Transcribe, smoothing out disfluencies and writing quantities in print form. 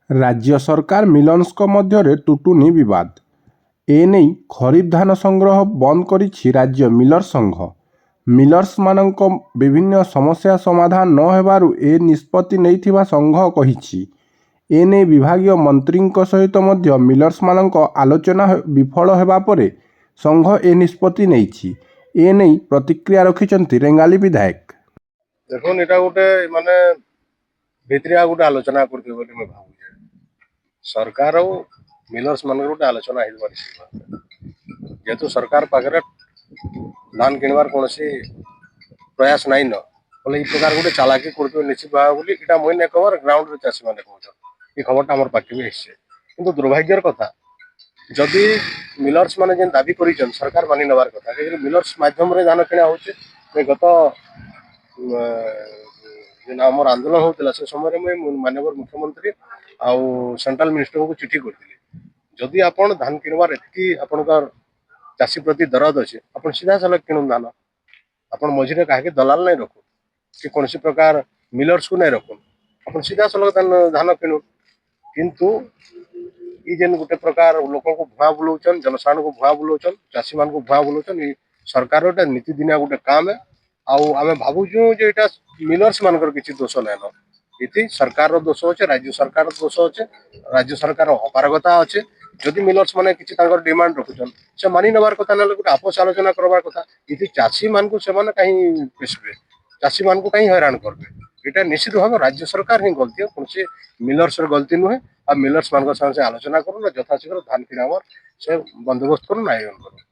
ରାଜ୍ୟ ସରକାର ମିଲର୍ସଙ୍କ ମଧ୍ୟରେ ତୁଟୁନି ବିବାଦ। ଏନେଇ ଖରିଫ ଧାନ ସଂଗ୍ରହ ବନ୍ଦ କରିଛି ରାଜ୍ୟ ମିଲର୍ସ ସଂଘ। ମିଲର୍ସମାନଙ୍କ ବିଭିନ୍ନ ସମସ୍ୟା ସମାଧାନ ନ ହେବାରୁ ଏ ନିଷ୍ପତ୍ତି ନେଇଥିବା ସଂଘ କହିଛି। ଏନେଇ ବିଭାଗୀୟ ମନ୍ତ୍ରୀଙ୍କ ସହିତ ମଧ୍ୟ ମିଲର୍ସମାନଙ୍କ ଆଲୋଚନା ବିଫଳ ହେବା ପରେ ସଂଘ ଏ ନିଷ୍ପତ୍ତି ନେଇଛି। ଏନେଇ ପ୍ରତିକ୍ରିୟା ରଖିଛନ୍ତି ରେଙ୍ଗାଲି ବିଧାୟକ। ଦେଖୁନ୍, ଏଇଟା ଗୋଟେ ମାନେ ଭିତରିଆ ଗୋଟେ ଆଲୋଚନା କରୁଥିବେ ବୋଲି ମୁଇଁ ଭାବୁଛେ। ସରକାର ଆଉ ମିଲର୍ସ ମାନଙ୍କର ଗୋଟେ ଆଲୋଚନା ହେଇଥିବା ନିଶ୍ଚିତ ଭାବରେ। ଯେହେତୁ ସରକାର ପାଖରେ ଧାନ କିଣିବାର କୌଣସି ପ୍ରୟାସ ନାଇଁ ନ ବୋଲେ, ଏଇ ପ୍ରକାର ଗୋଟେ ଚାଲାକି କରୁଥିବେ ନିଶ୍ଚିତ ଭାବେ ବୋଲି। ଏଇଟା ମୁଇଁ ନାଇଁ କହିବାର, ଗ୍ରାଉଣ୍ଡରେ ଚାଷୀ ମାନେ କହୁଛନ୍। ଏଇ ଖବରଟା ଆମର ପାଖେ ବି ଆସିছে। କିନ୍ତୁ ଦୁର୍ଭାଗ୍ୟର କଥା, ଯଦି ମିଲର୍ସ ମାନେ ଯେନ୍ ଦାବି କରିଛନ୍, ସରକାର ମାନି ନେବାର କଥା। କାହିଁକି ମିଲର୍ସ ମାଧ୍ୟମରେ ଧାନ କିଣା ହଉଛି। ମୁଇଁ ଗତ ଯେନ୍ ଆମର ଆନ୍ଦୋଳନ ହଉଥିଲା, ସେ ସମୟରେ ମୁଇଁ ମାନ୍ୟବର ମୁଖ୍ୟମନ୍ତ୍ରୀ ଆଉ ସେଣ୍ଟ୍ରାଲ ମିନିଷ୍ଟରଙ୍କୁ ଚିଠି କରିଥିଲି। ଯଦି ଆପଣ ଧାନ କିଣିବାର ଏତିକି ଆପଣଙ୍କର ଚାଷୀ ପ୍ରତି ଦରଦ ଅଛି, ଆପଣ ସିଧାସଳଖ କିଣୁନ୍ ଧାନ। ଆପଣ ମଝିରେ କାହାକି ଦଲାଲ ନାଇଁ ରଖୁନ୍ କି କୌଣସି ପ୍ରକାର ମିଲର୍ସକୁ ନାଇଁ ରଖୁନ୍। ଆପଣ ସିଧାସଳଖ ଧାନ କିଣୁନ୍। କିନ୍ତୁ ଇ ଯେନ୍ ଗୋଟେ ପ୍ରକାର ଲୋକଙ୍କୁ ଭୁଆଁ ବୁଲଉଛନ୍, ଜନସାଧାରଣଙ୍କୁ ଭୁଆଁ ବୁଲଉଛନ୍, ଚାଷୀମାନଙ୍କୁ ଭୁଆଁ ବୁଲଉଛନ୍, ଇ ସରକାର ଗୋଟେ ନୀତିଦିନିଆ ଗୋଟେ କାମ ଏ। ଆଉ ଆମେ ଭାବୁଛୁ ଯେ ଏଇଟା ମିଲର୍ସ ମାନଙ୍କର କିଛି ଦୋଷ ନାଇଁନ, ଏଥି ସରକାରର ଦୋଷ ଅଛେ, ରାଜ୍ୟ ସରକାରର ଦୋଷ ଅଛେ, ରାଜ୍ୟ ସରକାର ଅପାରଗତା ଅଛେ। ଯଦି ମିଲର୍ସ ମାନେ କିଛି ତାଙ୍କର ଡିମାଣ୍ଡ ରଖୁଛନ୍, ସେ ମାନି ନେବାର କଥା, ନହେଲେ ଗୋଟେ ଆପୋଷ ଆଲୋଚନା କରବାର କଥା। ଏଥି ଚାଷୀ ମାନଙ୍କୁ ସେମାନେ କାହିଁ ପେଶିବେ? ଚାଷୀ ମାନଙ୍କୁ କାହିଁ ହଇରାଣ କରିବେ? ଏଇଟା ନିଶ୍ଚିତ ଭାବେ ରାଜ୍ୟ ସରକାର ହିଁ ଗଲତି, କୌଣସି ମିଲର୍ସର ଗଲତି ନୁହେଁ। ଆଉ ମିଲର୍ସ ମାନଙ୍କ ସାଙ୍ଗେ ସେ ଆଲୋଚନା କରୁନ୍, ଯଥାଶୀଘ୍ର ଧାନ କିଣାବାର ସେ ବନ୍ଦୋବସ୍ତ କରୁନ୍, ଆୟୋଜନ କରୁନ୍।